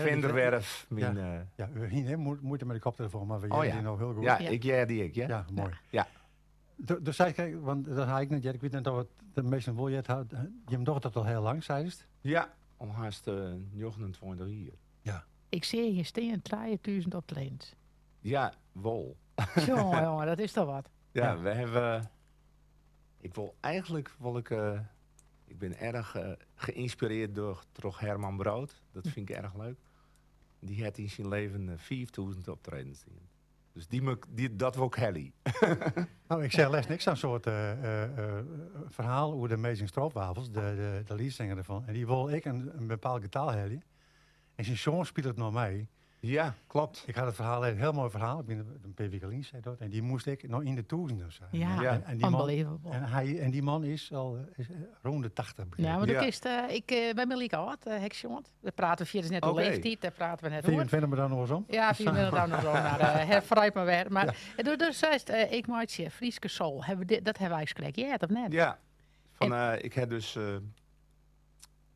Vinderwerf, myn... Ja, we hiene muoite mei de koptelefoan, mar we Oh hearre ja. dy no hiel goed. Ja, Ja. ik hear dy ek, ja. Ja, moai. Ja. Do seist krekt, want dat ha ik net heard, ik wit net oft de minsken wol heard ha, jim dogge dat al hiel lang, seidest? Ja, al hast 29 jier. Ja. Ik seach hjir stean 3000 optredens. Ja, wol. Jonge, jonge, dat is toch wat. Ja, Ja. we hebben. Ik wil eigenlijk wil ik, ik ben erg geïnspireerd door Herman Brood. Dat vind ik erg leuk. Die had in zijn leven 4000 optredens. Dus dat wil ik helje. Nou, ik zeg les niks aan soort verhaal over de Amazing Stroopwafels, de leadzanger ervan. En die wil ik een bepaald getal helje. En zijn zoon speelt het nog mee. Ja, klopt. Ik had het verhaal, een heel mooi verhaal. Ik ben een paar weken geleden, zei dat. En die moest ik nog in de 1000 of zo. Ja, En die man, unbelievable. en die man is al rond de 80. Begreep Ja, ik. want Ja. ik is, ik ben Melieke Oud, hekshond. Daar praten we via net de leeftijd, daar praten we net over. 24 maar dan nog eens om. Ja, 24 dan nog zo, maar herfrijp maar weer. Maar dus zei het, ik maak je Frieske soul. Hebben we dit, dat hebben wij gesprek. Ja, of net? Ja, ik heb dus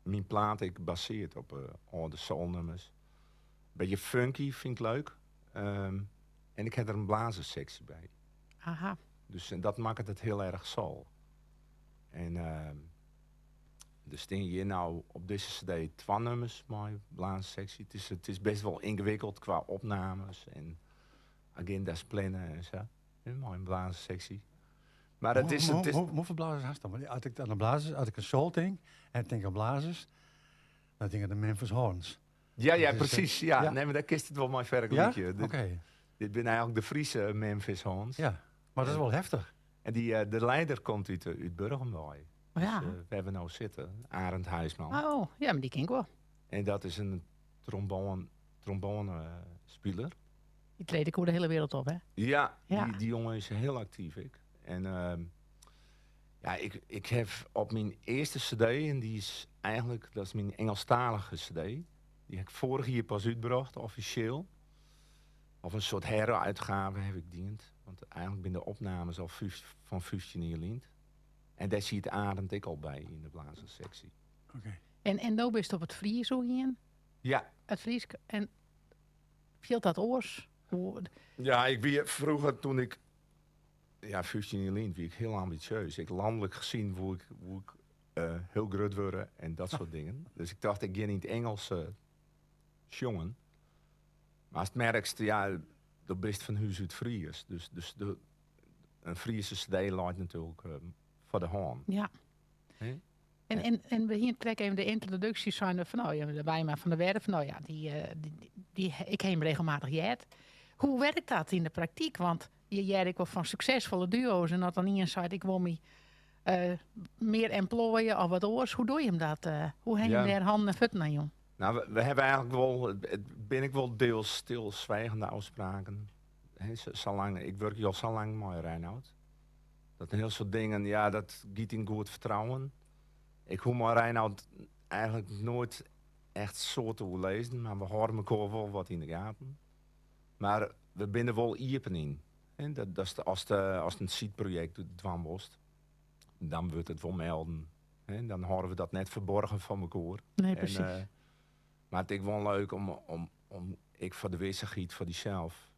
mijn plaat ik baseerd op oude soulnummers. Beetje funky, vind ik leuk. En ik heb er een blazerssectie bij. Dus en dat maakt het heel erg soul. En er staan hier nou op deze cd 2 nummers, mijn blazerssectie. Het is best wel ingewikkeld qua opnames en agenda's plannen en zo. Een mooie blazerssectie. Maar het is, het is Hoeveel blazers had je dan? Want als ik aan de blazers, als ik een soul denk en ik denk aan blazers, dan denk ik aan de Memphis Horns. Ja, ja, Dat is, precies. Ja. ja. Nee, maar daar kist het wel mooi vergelijken. Ja? Dit Oké. ben eigenlijk de Friese Memphis Horns. Ja, maar dat is wel heftig. En de leider komt uit Burgumwei. Oh, ja. Dus we hebben nou zitten, Arend Huisman. Oh, ja, maar die ken ik wel. En dat is een trombone speler. Die treedt ik over de hele wereld op, hè? Ja, Ja. Die jongen is heel actief, ik. En ja, ik heb op mijn eerste cd, en die is eigenlijk, dat is mijn Engelstalige cd. Die heb ik vorig jaar pas uitgebracht, officieel. Of een soort heruitgave heb ik dient. Want eigenlijk ben de opnames al van 15 jaar lient. En daar zie je het Arend ik al bij in de blazerssectie. En nou ben je op het Fries hoe hier? Ja. Het Fries. En viel dat oors? Hoe Ja, ik wie vroeger toen ik, ja, 15 jaar lient, wie ik heel ambitieus. Ik landelijk gezien hoe ik heel groot worden en dat soort dingen. Dus ik dacht, ik ga in het Engels jongen. Maar als het merkst, ja, dat best van huis uit Fries. Dus een Friese cd leidt natuurlijk voor de hand. Hè? En we hier trekken even de introductie zijn van, nou, ja, de Wijma van der Werf, nou ja, die die, die, die, ik heb hem regelmatig gehoord. Hoe werkt dat in de praktijk? Want je jij ik wel van succesvolle duo's en dat dan iemand zei, ik wil me meer employen of wat oors. Hoe doe je hem dat? Hoe heb je daar handen en voeten aan, jong? Nou, we hebben eigenlijk wel, het, het ben ik wel deels stilzwijgende afspraken. Hè, zo, zo lang, ik werk hier al zo lang met Reinoud. Dat een heel soort dingen, ja, dat giet in goed vertrouwen. Ik hoef maar Reinoud eigenlijk nooit echt zo te lezen, maar we houden elkaar wel wat in de gaten. Maar we binnen wel iepen in. Hè, dat, dat is de, als de, als het een siteproject doet, dwang worst, dan wordt het wel melden. Hè, dan houden we dat net verborgen van elkaar. Nee, precies. Maar het is wel leuk om ik voor de wissigheid voor diezelf,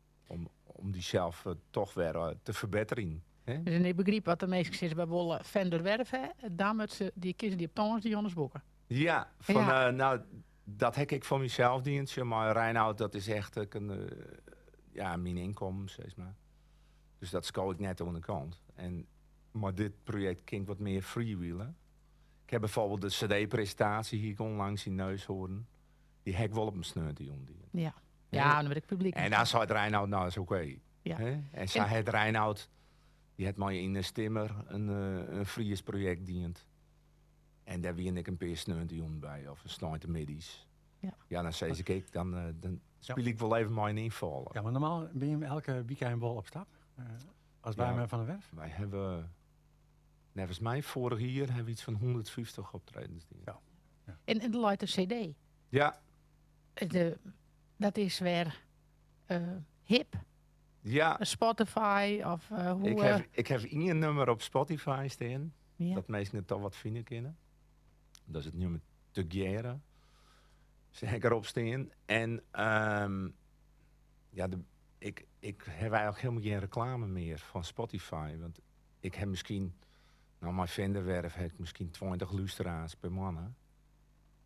om die zelf toch weer te verbeteren. Hè? Dus in ik begreep wat de meeste zitten bij Wolle van der Werf, hè? Daar met ze, die kiezen die op tons, die jongens boeken. Ja, nou, dat heb ik voor mezelf dienstje, maar Reinoud, dat is echt een ja, mijn inkomen, zeg maar. Dus dat scoot ik net aan de kant. Maar dit project klinkt wat meer freewheelen. Ik heb bijvoorbeeld de cd-presentatie hier onlangs in Neushoorn. Die heb ik wel op mijn sneun die om die. Ja, dan werd ik publiek. En dan zei het Reinoud, nou, dat is oké. Hè? En zei het Reinoud, die had mij in de stimmer een Fries project dient. En daar wien ik een paar sneun die om bij, of een sneun de middies. Ja, dan zei ze, kijk, dan speel ik wel even mijn invallen. Ja, maar normaal ben je elke weekend wel op stap. Als wij maar van de werf. Wij hebben, volgens mij, vorig jaar hebben we iets van 150 optredens. En de Lighter CD. Dat is weer hip. Spotify of hoe, Ik heb één nummer op Spotify staan. Dat mensen het al wat vinden kunnen. Dat is het nummer Tegiera. Se ha ik erop stean. En ja, ik heb eigenlijk helemaal geen reclame meer van Spotify. Want ik heb misschien, nou, mijn Venderwerf heb ik misschien 20 luisteraars per maand.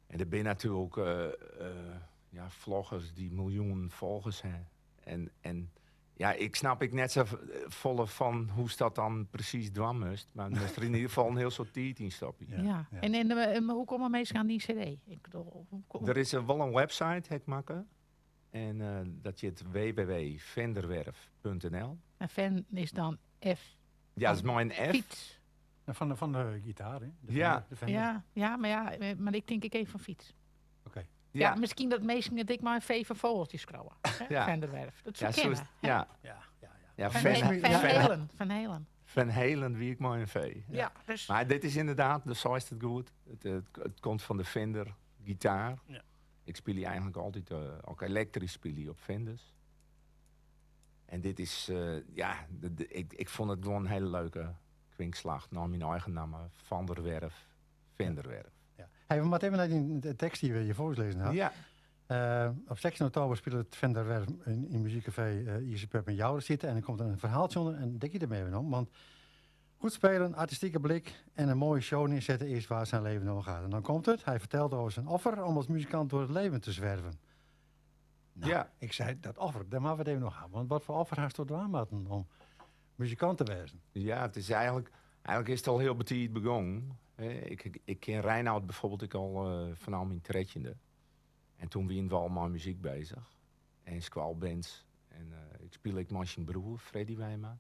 En er zijn natuurlijk ja, vloggers die miljoenen volgers hebben. En ja, ik snap ik net zo volle van hoe dat dan precies dwam moest. Maar er is er in ieder geval een heel soort tijd in stappen. Ja, Ja. ja. En hoe komen mensen aan die cd? Ik bedoel, hoe kom- Er is wel een website, heb ik maken. En dat je het www.venderwerf.nl. En fan is dan F. Ja, dat is mijn F. Fiets. Ja, van de gitaar, hè? De Ja. Fender, de Fender. Ja, ja, maar ja, maar ik denk ik even van fiets. Oké. Ja. misschien dat meesten het ik maar een V van vogeltjes krauwen. hè, Ja. Van der Werf. Dat Ja, zou zo is kennen. het. hè? Ja, Ja, ja, ja. ja, Van, Van, He- Van Van, Helen. Van Helen. Van Helen, wie ik maar een V. Ja, dus Maar dit is inderdaad, de zo is het goed. Het komt van de Fender gitaar. Ja. Ik speel die eigenlijk altijd, ook elektrisch speel die op Fenders. En dit is, ja, ik vond het gewoon een hele leuke kwinkslag. Naar mijn eigen naam, Van der Werf, Venderwerf. Ja. Hey, we moeten even naar die de tekst die we je voorgelezen hadden. Ja, Op 16 oktober speelt het Venderwerf in Muziekcafé Ierse Pub in Jouren zitten. En er komt een verhaaltje onder en dik je ermee om. Want goed spelen, artistieke blik en een mooie show neerzetten is waar zijn leven om gaat. En dan komt het. Hij vertelt over zijn offer om als muzikant door het leven te zwerven. Nou, Ja. Ik zei, dat offer, daar moeten we het even nog aan. Want wat voor offer hast tot om muzikant te wezen? Ja, het is eigenlijk is het al heel betijd begonnen. Hè, ik ken Reinoud bijvoorbeeld ik al vanaf mijn tretjende. En toen waren we al met muziek bezig. En squalbands. En ik speel ik met zijn broer, Freddy Wijma.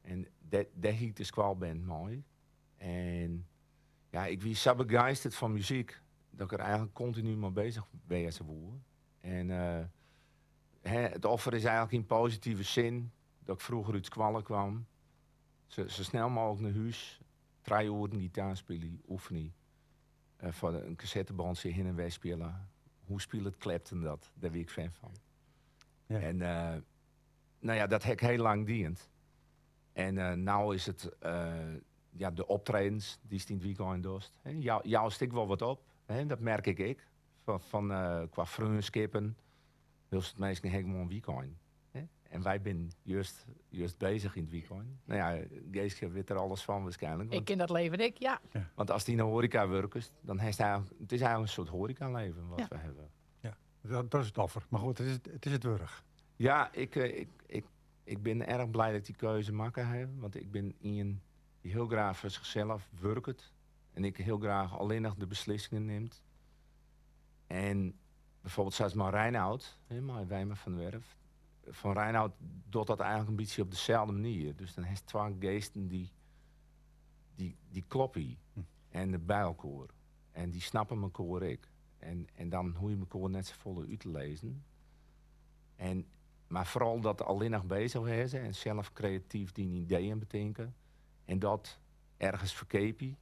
En daar hield de squalband mooi. En ja, ik was zo begeisterd van muziek dat ik er eigenlijk continu mee bezig ben. En hè, het offer is eigenlijk in positieve zin dat ik vroeger uit squallen kwam. Zo snel mogelijk naar huis. 3 uur gitaar spelen, oefenen. Voor een cassettebandje heen en weer spelen. Hoe speelt het Clapton dat? Daar ben ik fan van. Ja. En nou ja, dat heb ik heel lang dient. En nou is het ja, de optredens die is in het weekend dost. Hè, jou stikt wel wat op, hè, dat merk ik ik. Van qua vriendskippen wil het meestal helemaal een weekend. Hè? En wij zijn juist bezig in het weekend. Nou ja, Geeske weet er alles van waarschijnlijk. ik Want, ken dat leven, ik, ja. want als die naar horeca werkt, dan heeft hij eigenlijk, het is eigenlijk een soort horecaleven wat we hebben. Ja, dat is het offer. Maar goed, het is het wurg. Ja, ik ben erg blij dat ik die keuze maken heb. Want ik ben iemand die heel graag voor zichzelf werkt. En ik heel graag alleen nog de beslissingen neemt. En bijvoorbeeld zoals maar Reinoud, hè, maar Wijma van der Werf. Van Reinoud doet dat eigenlijk een beetje op dezelfde manier. Dus dan heeft twee geesten die kloppen. En de bij elkaar. En die snappen elkaar ik. En dan hoe je elkaar net zo volle uit te lezen. Maar vooral dat alleen nog bezig zijn en zelf creatief die ideeën bedenken. En dat ergens verkepen.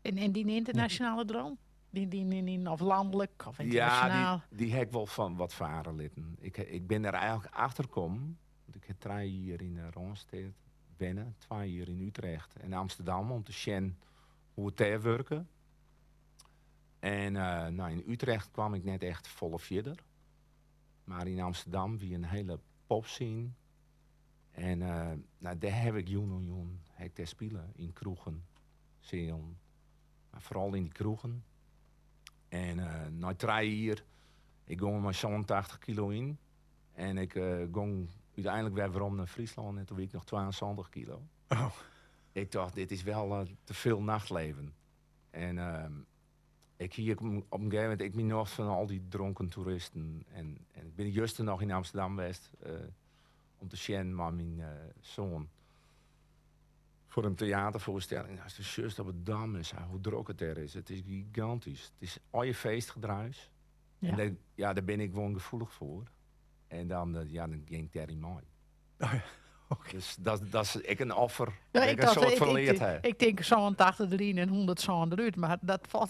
En die internationale droom? Die, of landelijk of internationaal? Ja, die heb ik wel van wat varen litten. Ik ben er eigenlijk achter gekomen. Want ik heb 3 jaar in Randstad wennen, 2 jaar in Utrecht en Amsterdam om te zien hoe het daar werken. En nou, in Utrecht kwam ik net echt volle verder. Maar in Amsterdam wie een hele popscene. En nou, daar heb ik joen en joen heb ik daar spelen. In kroegen, zelen. Maar vooral in die kroegen. En na 3 jaar, ik ging maar zo'n 80 kilo in. En ik ging uiteindelijk weer weer om naar Friesland. En toen wees ik nog 72 kilo. Oh. Ik dacht, dit is wel te veel nachtleven. En ik hier op een gegeven moment, ik ben nog van al die dronken toeristen. En ik ben juist nog in Amsterdam geweest om te zien met mijn zoon. Voor een theatervoorstelling. Nou, is juist op het Dam is, hoe druk het er is. Het is gigantisch. Het is al je feestgedruis. En daar, ja, daar ben ik gewoon gevoelig voor. En dan, ja, dan ging ik daarin mooi. Oh ja. Dus dat is ik een offer. Ja, dat ik een soort ik, verleerd ik, heb. ik denk zo'n 80 erin en 100 zo'n eruit, maar dat valt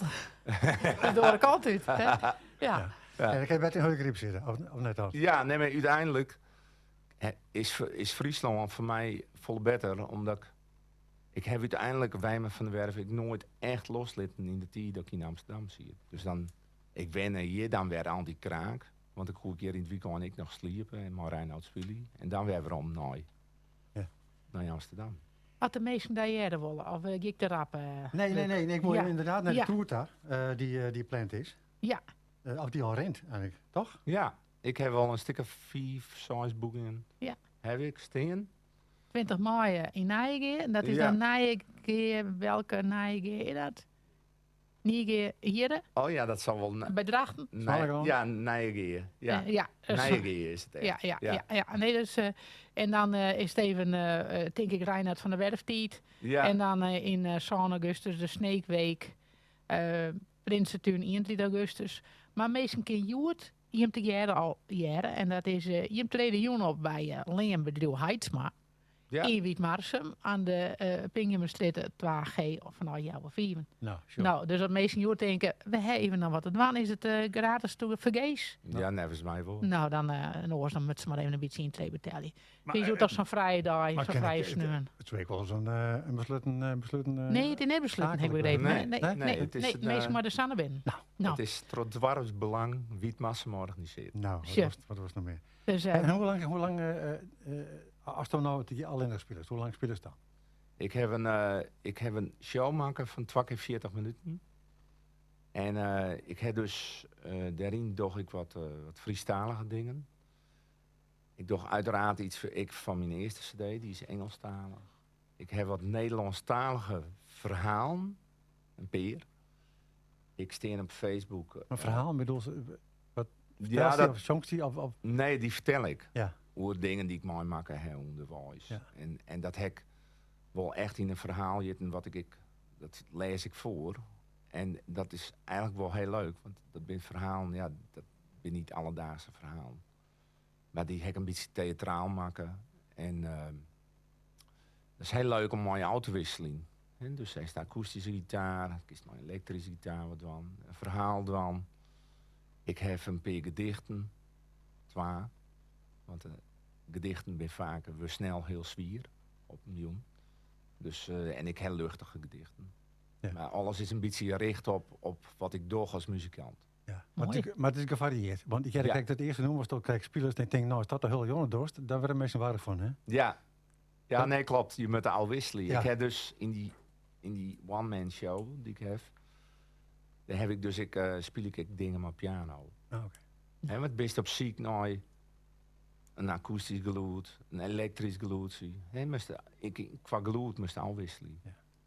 door de kant uit. Hè? Ja. Ja. Ja. En dan kan je bij in griep zitten, of net als. Ja, nee, maar uiteindelijk hè, is Friesland voor mij vol beter, omdat ik heb uiteindelijk Wijma van der Werf ik nooit echt loslitten in de tijd dat ik in Amsterdam zie. Dus dan Ik wenne hjir dan wer anty-kraak. Want dan koe ik hjir yn it wykein ek noch sliepe en mei Reinoud spylje. En dan wer werom nei, Ja. nei Amsterdam. As de minsken dy hearre wolle, of gean ik te rap? Nee, nee, nee, nee, ik moet Ja. inderdaad nei de Ja. tour ta, dy't pland is. Ja. Of dy al rint, eigentlik, toch? Ja, ik ha al in stik of 5, 6 boekingen. Ja. Heb ik stean. 20 mei yn Nijegea. En dat is Ja. dan Nijegea, welke Nijegea is dat? Nijegea hier, Oh ja, dat zal wel... bij Drachten. Smallegang. Ja, Nijegea. Ja, Ja, dus- Nijegea is het echt. Ja, ja, Ja. ja. ja, Nee, dus, en dan is het even, denk ik, Reinhard van der Werf tijd. Ja. En dan in 7 augustus de Sneekweek. Prinsentuin 21 augustus. Maar meestal keer Joert, je hebt de jaren al jaren. En dat is, je hebt tweede juni op bij Leenbedrijf Heitsma. Ja. In Wietmarsum aan de Pinguïnstrjitte 2G of van al jouw 4. Nou, sure. Nou, dus dat meesten Joert denken, we hebben even nog wat te doen. Is het gratis toe vergees? Ja, nevens mij wel. Nou, dan een oors, dan moet ze maar even een beetje intree betalen. Maar, Vind je toch zo'n vrije dag, maar zo'n ken vrije ik- sneun? Het is wel zo'n een besluiten... besluiten Nee, het is net besluiten, heb ik zakelijk begrepen. Nee, Nee, nee, nee, nee, het is nee, een, meestal maar de Sanne binnen. Nou, Nou. Het is het dwarsbelang Wietmarsum organiseert. Nou, wat Sure. was nog meer? Dus, En hoe lang, hoe lang als dan nou die alleen spelers, hoe lang spelen ze dan? Ik heb een show maken van 42 minuten. En ik heb dus, daarin doe ik wat Friestalige dingen. Ik doe uiteraard iets voor ik van mijn eerste cd, die is Engelstalig. Ik heb wat Nederlandstalige verhalen, een peer. Ik steen op Facebook. Een verhaal, bedoel ze, wat Ja, dat, dat, of songs die, of, nee, die vertel ik. Ja. Oer dingen die ik mooi maak hè, onderwijs. Ja. En dat heb wel echt in een verhaal zitten wat ik dat lees ik voor. En dat is eigenlijk wel heel leuk, want dat zijn verhalen, ja, dat zijn niet alledaagse verhalen. Maar die heb ik een beetje theatraal maken. En dat is heel leuk om mooie auto te wisselen. En dus hij is de akoestische gitaar, ik is mijn elektrische gitaar wat dan, een verhaal dan. Ik heb een paar gedichten, twee. Want de gedichten zijn vaak weer snel heel zwier op een jong. Dus, en ik heb luchtige gedichten. Ja. Maar alles is een beetje gericht op wat ik doe als muzikant. Ja, maar, Mooi. het is gevarieerd. Want ik had Ja. kijk, dat eerste noemen was toch, kijk, spelers en ik denk, nou is dat de hele jongen dorst, daar werden mensen waardig van, hè? Ja, ja Dat- nee, klopt. Je moet al wisselen. Ja. Ik heb dus in die one-man show die ik heb, daar heb ik dus, ik, speel ik dingen met piano. Ah, oké. En wat best op ziek naar een akoestisch geluid, een elektrisch geluid. Hè, moest, ik, qua geluid moest al wisselen. Ja.